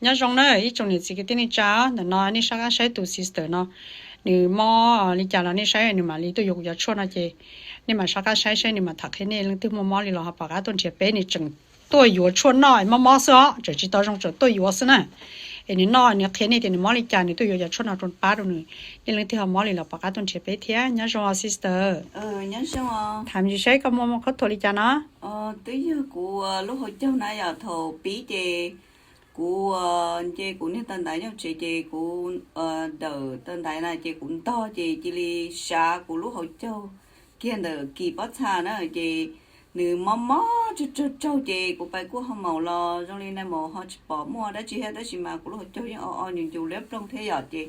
Nyob zoo na ib tsoom niam txiv kwv tij neej tsa, ntawm no nej sab qab saib tus sister no, nws mob li cas los nej saib nws mam li tuaj yuav kuv cov tshuaj no ces nej mam sab qab saib saib nws mam tham qhia nej leej twg muaj mob li los ho pom qab tuaj nrhiav peb, nws tseem tuaj yuav tshuaj noj mob mob xwb os, tseem tsis tau zoo tseem tuaj yuav xwb na. Es nws noj nws qhia nej tias nws mob li cas, nws tuaj yuav cov tshuaj no rau pab rau nws. Nej leej twg ho mob li los pom qab tuaj nrhiav peb thiab. Nyob zoo sister. Tham ntsis saib koj muaj muaj khaub thuas li cas no. Twb yog kuv lub hauv caug na yom, thaum pib ces kuv nce kuv niag taw ntaiv nyob tsev ces kuv dawm taw ntaiv na ces kuv ntog ces cia li sav kuv lub hauv caug kiag ntawm kis pob txha na ces nws mob mob tsaug tsaug tsaug ces kuv pais kuaj ho maum los zoo li nais maum ho tsis pom muaj dab tsi thiab tab sis mas kuv lub hauv caug yeej o o nyuj ncus liab ploog thiab yom ces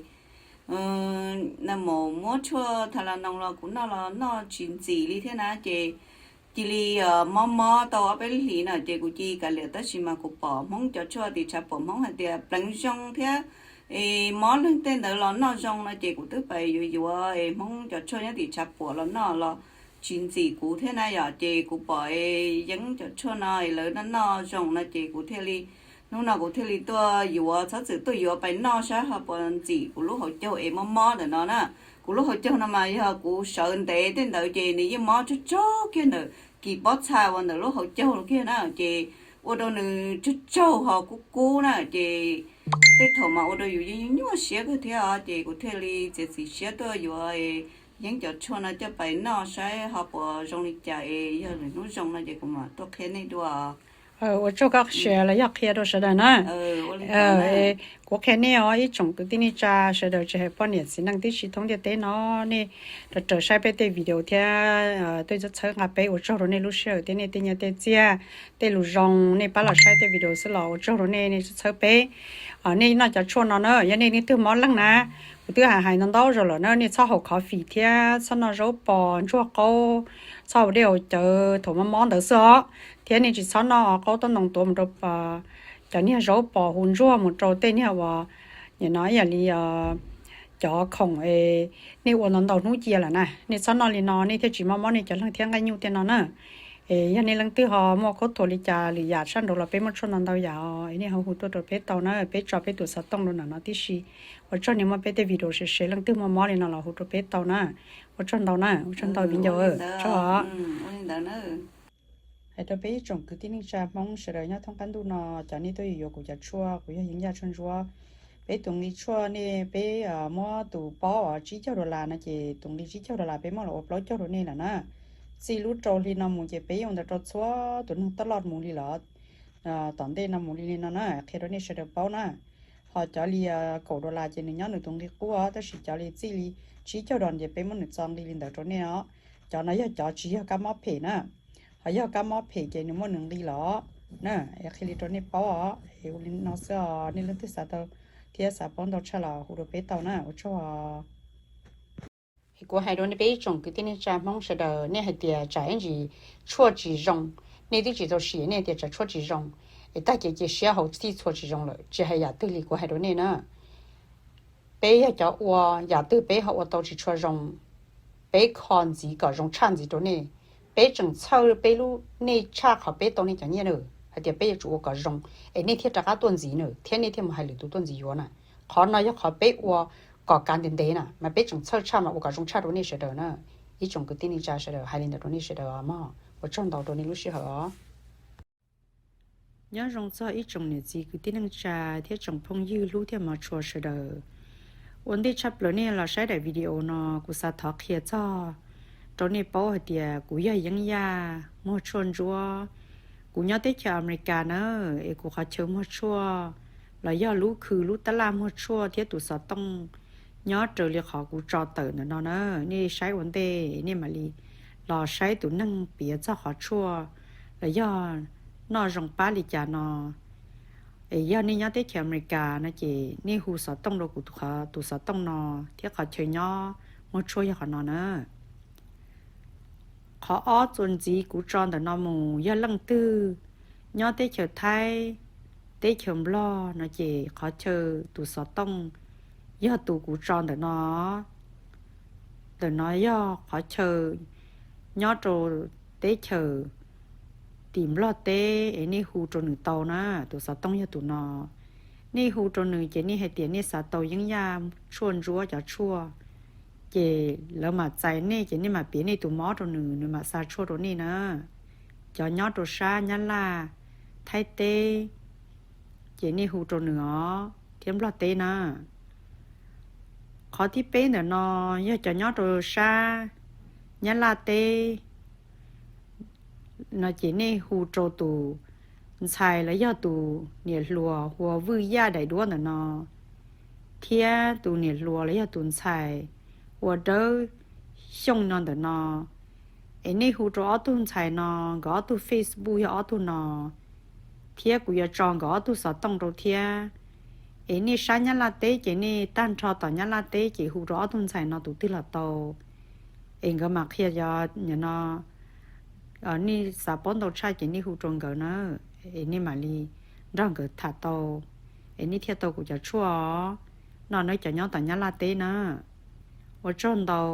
nais maum muab tshuaj tha la noos los kuv noj los noj tsis ntxim li thiab na ces cia li mob mob tau ob peb hlis na ces kuv cia li kav liam tab sis mas kuv pom Hmoob cov tshuaj tim tshav puam Hmoob hais tias pleev zoo thiab es mob leeg tej ntawd los noj zoo no ces kuv twb pais yuav yuav es Hmoob cov tshuaj nyob tim tshav puam los noj los tsis ntxim kuv thiab na yom ces kuv pom es Yeeb cov tshuaj no es lawv noj noj zoo no ces kuv thiaj li, hnub no kuv thiaj li tuaj yuav, txhob txwm tuaj yuav pais noj saib ho puas ntxim kuv lub hauv caug es mob mob ntawm no na. Kuv lub hauv caug no mas yog kuv sawv ntev tej ntawd ces nws yeej mob tsaug tsaug kiag ntawm kis pob txha uas ntawm lub hauv caug kiag na ces ua rau nws tsaug tsaug ho kub kub na ces tej thaum mas ua rau yus yeej nyuaj siab kawg thiab os ces kuv thiaj li txiav txim siab tuaj yuav Yeeb cov tshuaj no coj pais noj saib ho puas zoo li cas es yog lwm hnub zoo no ces kuv mam tuaj qhia nej dua. Ua tsaug koj share los yog qhia rau sawv daws na. Kuv qhia nej os ib tsoom kwv tij neej tsa sawv daws tsis hais poj niam txiv neej tib si thoob ntiaj teb no, nej raws raws saib peb tej video thiab tej txhawb txhawb nqa peb, ua tsaug rau nej lub sij hawm thiab nej tej nyiaj tej txiaj, tej lus zoo nej pab los saib tej video xwb los ua tsaug rau nej, nej txhawb txhawb peb. Nej noj cov tshuaj no na, yog nej leej twg mob leeg na, kuv twb hais hais ntau ntau zaus lawm na, nej txhob haus coffee thiab txhob noj zaub pos ntsuag qaub, txhob haus dej haus cawv thaum mob mob ntawd xwb os, thiab nej tsis txhob noj qaub tob ntoo tuav mus rau cov niag zaub pos hu ntsuag mus rau tej niag uas nim no ib yam li cov khoom nej ua ntau ntau hnub cia lawm na, nej txhob noj li no nej thiaj tsis mob mob nej cov leeg thiab nqaij nyuj tej no na. Es yog nej leej twg ho muaj khaub thuas li cas lwm yam sab nraud los peb muaj tshuaj ntau ntau yam os, es nej ho hu tuaj rau peb tau na, peb tso peb tus xov tooj rau ntawm no tib si. Ua tsaug nej muab peb tej video share share, leej twg muaj mob li no los hu rau peb tau na. Ua tsaug ntau na, ua tsaug ntau viv ncaus, tsaug os. Hais rau peb ib tsoom kwv tij neej tsa Hmoob sawv daws nyob thoob qab ntuj no, cov nej tuaj yuav yuav kuv cov tshuaj, kuv yog Yeeb Yaj tshuaj ntsuab. Peb tus nqi tshuaj nej peb muab tus paub tsib caug dollar no ces tus nqi tsib caug dollar peb muab los ua plaub caug rau nej lawm na. Txij lub rau hli no mus ces peb yeej ua ntawd rau txhua tus neeg taj loj mus li lawm. Tom ntej no mus li li no na, qhia rau nej sawv daws paub na. Ho cov li kaum dollar ces nws nyob nws tus nqi qub os, tab sis cov li txij li tsib caug dollar ces peb muab nws txo nqi li ntawd rau nej os. Cov no yog cov tsis yog kab mob phem na. Ho yog kab mob phem ces nws muaj nws nqi los na. Es qhia li rau nej paub os, es ua li no xwb os, nej leej twg xav tau thiab xav paub ntau tshaj los hu rau peb tau na, ua tsaug os. Es kuv hais rau nej peb ib tsoom kwv tij neej tsa Hmoob sawv daws, nej hais tias tsam ib ntsis tshuaj tsis zoo, nej twb tsis tau sim nej tias tsam tshuaj tsis zoo, es tag kis cia siab haus txhij txhua tsis zoo lawm, tsis hais yam twg li kuv hais rau nej na. Peb yog cov ua, yam twg peb ho ua tau tsis tshua zoo, peb kho ntxiv kom zoo tshaj ntxiv rau nej. Peb tseem txhawj peb lub, nej tshaj qhov peb tau nej cov nyiaj na, hais tias peb yuav tsum ua kom zoo, es nej thiaj rov qab tuaj ntxiv na, thiab nej thiaj mus hais lwm tus tuaj ntxiv yuav na. Qhov no yog qhov peb ua kom kav ntev ntev na, mas peb tseem txhawj tshaj mas ua kom zoo tshaj rau nej sawv daws na. Ib tsoom kwv tij neej tsa sawv daws, hais li ntawd rau nej sawv daws os mog, ua tsaug ntau rau nej lub sij hawm os. Nyob zoo txog ib tsoom niam txiv kwv tij neej tsa thiab tsoom phooj ywg hlub thiab hmov tshua sawv daws. Ua ntej tshaj plaws nej los saib daim video no, kuv xav thov qhia txog rau nej paub hais tias kuv yog Yeeb Yaj muag tshuaj ntsuab. Kuv nyob teb chaws Amelikas na, es kuv qhov chaw muag tshuaj los yog lub khw lub tab laj muag tshuaj thiab tus xov tooj nyob raws li qhov kuv tso tawm ntawm no na. Nej saib ua ntej nej mam li los saib tus neeg piav txog qhov tshuaj los yog noj zoo pab li cas no. Es yog nej nyob teb chaws Amelikas no ces nej hu xov tooj rau kuv tus xov tooj no, thiab qhov chaw nyob muag tshuaj yog qhov no na. Qhov ob txuas ntxiv kuv tso ntawm no mus, yog leej twg nyob teb chaws Thaib, teb chaws Nplog no ces qhov chaw tus xov tooj yog tus kuv tso ntawm no. Ntawm no yog qhov chaw nyob rau teb chaws tim Nplog teb es nej hu rau nws tau na, tus xov tooj yog tus no. Nej hu rau nws ces nej hais tias nej xav tau Yeeb Yaj tshuaj ntsuab cov tshuaj, ces lawv mam txais nej ces nej mam piav nej tus mob rau nws, nws mam xa tshuaj rau nej na. Cov nyob rau sab Nyab Laj, Thaib teb, ces nej hu rau nws os, thiab Nplog teb na. Qhov thib peb ntawm no yog cov nyob rau sab Nyab Laj teb no ces nej hu rau tus ntxhais los yog tus niam hluas hu ua Vwj Yaj daim duab ntawm no, thiab tus niam hluas los yog tus ntxhais hu ua Dawb Xyooj no ntawm no. Es nej hu rau ob tug ntxhais no, nkawd ob tug Facebook yog ob tug no, thiab kuv yuav tso nkawd ob tug xov tooj rau thiab. Es nej sab Nyab Laj teb ces nej tag nrho tom Nyab Laj teb ces hu rau ob tug ntxhais no tus twg los tau. Es nkawd mam qhia, yog no nej xav paub ntau tshaj ces nej hu rau nkawd na, es nej mam li nrog nkawd tham tau, es nej thiaj tau kuv cov tshuaj os. No nawb cov nyob tom Nyab Laj teb na. Ua tsaug ntau.